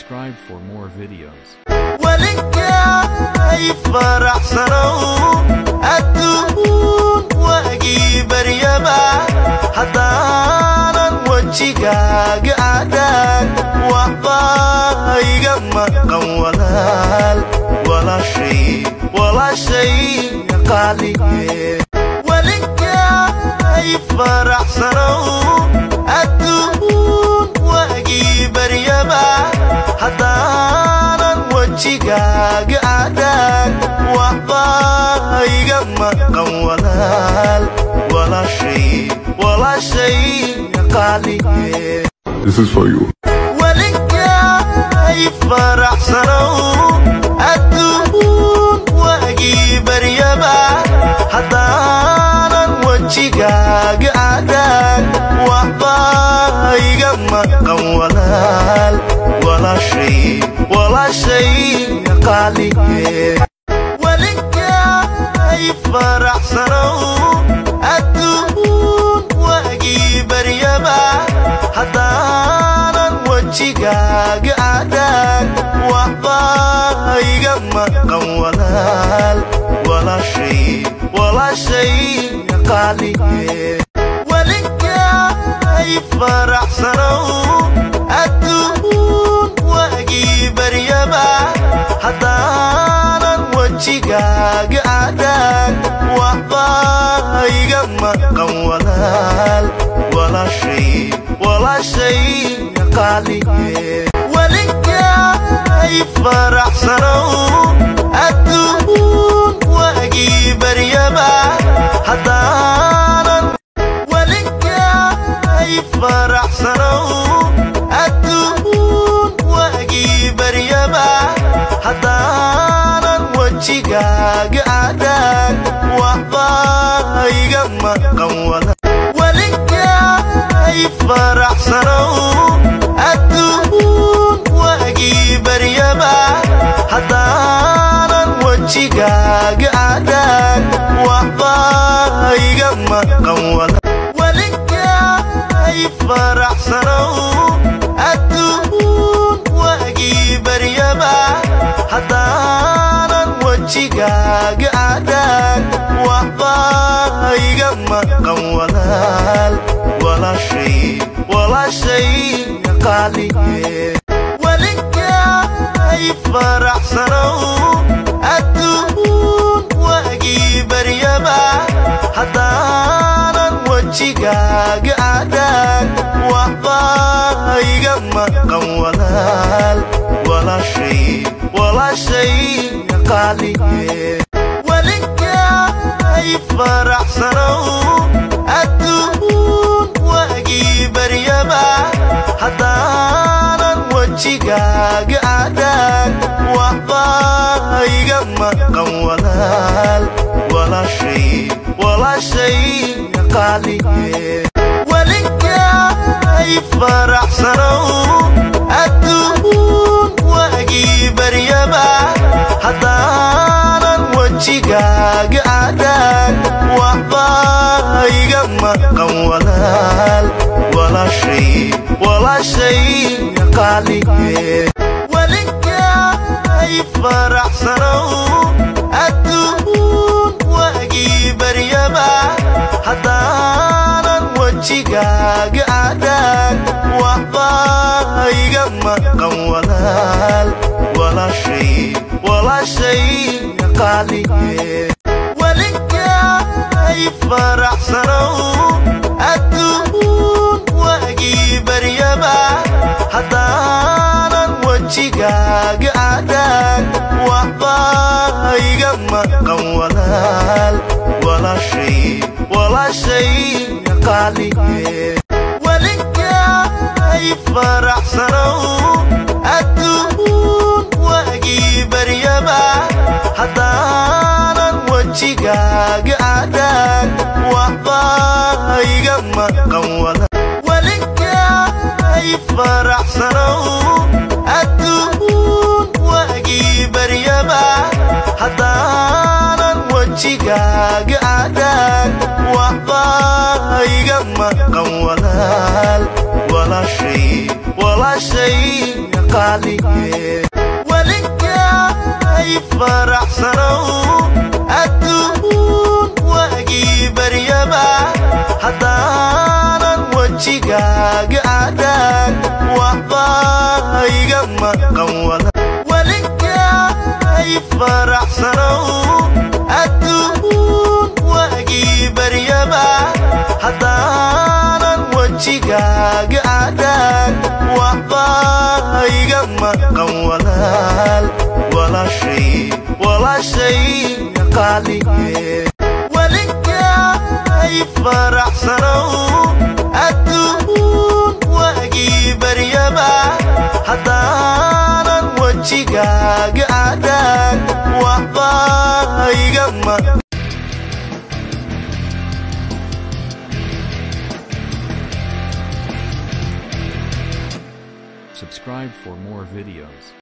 Subscribe for more videos. Waligay faraxsanow, adduun waagii baryaba, haddaanan wejigaaga adag waxba iga maqan walaal, walaashay, walaashay qaaliye. Waligay faraxsanow, adduun waagii baryaba, haddaanan wejigaaga adag waxba iga maqan walaal, walaashay, walaashay qaaliye. This is for you. Waligay faraxsanow, adduun waagii baryaba, haddaanan wejigaaga adag waxba iga maqan walaal, walaashay, walaashay qaaliye. Waligay faraxsanow, adduun waagii baryaba, haddaanan wejigaaga adag waxba iga maqan walaal, walaashay, walaashay qaaliye. Waligay faraxsanow, adduun waagii baryaba, haddaanan wejigaaga adag waxba iga maqan walaal, walaashay, walaashay qaaliye. Waligay faraxsanow, adduun waagii baryaba, haddaanan waligay faraxsanow, adduun waagii baryaba, haddaanan wejigaaga adag waxba iga maqan walaal. Waligay faraxsanow, adduun waagii baryaba, haddaanan wejigaaga adag waxba iga maqan walaal. Waligay faraxsanow, adduun waagii baryaba, haddaanan wejigaaga adag waxba iga maqan walaal, walaashay, walaashay qaaliye. Waligay faraxsanow, adduun waagii baryaba, haddaanan wejigaaga adag waxba iga maqan walaal, walaashay, walaashay qaaliye. Waligay faraxsanow, adduun waagii baryaba, haddaanan wejigaaga adag waxba iga maqan walaal, walaashay, walaashay qaaliye. Waligay faraxsanow, adduun waagii baryaba, haddaanan wejigaaga adag waxba iga maqan walaal, walaashay, walaashay qaaliye. Waligay faraxsanow, adduun waagii baryaba, haddaanan wejigaaga adag waxba iga maqan walaal, walaashay, walaashay qaaliye. Waligay faraxsanow, adduun waagii baryaba, haddaanan wejigaaga adag waxba iga maqan walaal, walaashay, walaashay qaaliye. Waligay faraxsanow, adduun waagii baryaba, haddaanan wejigaaga adag waxba iga maqan walaal. Waligay faraxsanow, adduun waagii baryaba, haddaanan wejigaaga adag waxba iga maqan walaal, walaashay. Walaashay qaaliye, weligaay faraxsanow adduun waagii baryaba, haddaanan wejigaaga adag waxba iga maqan. Weligaay faraxsanow adduun waagii baryaba, haddaanan wejigaaga adag waxba iga maqan. Walaal, walaashay, walaashay qaaliye, weligaay faraxsanow adduun waagii baryaba, haddaanan wejigaaga adag waxba iga maqan. Subscribe for more videos.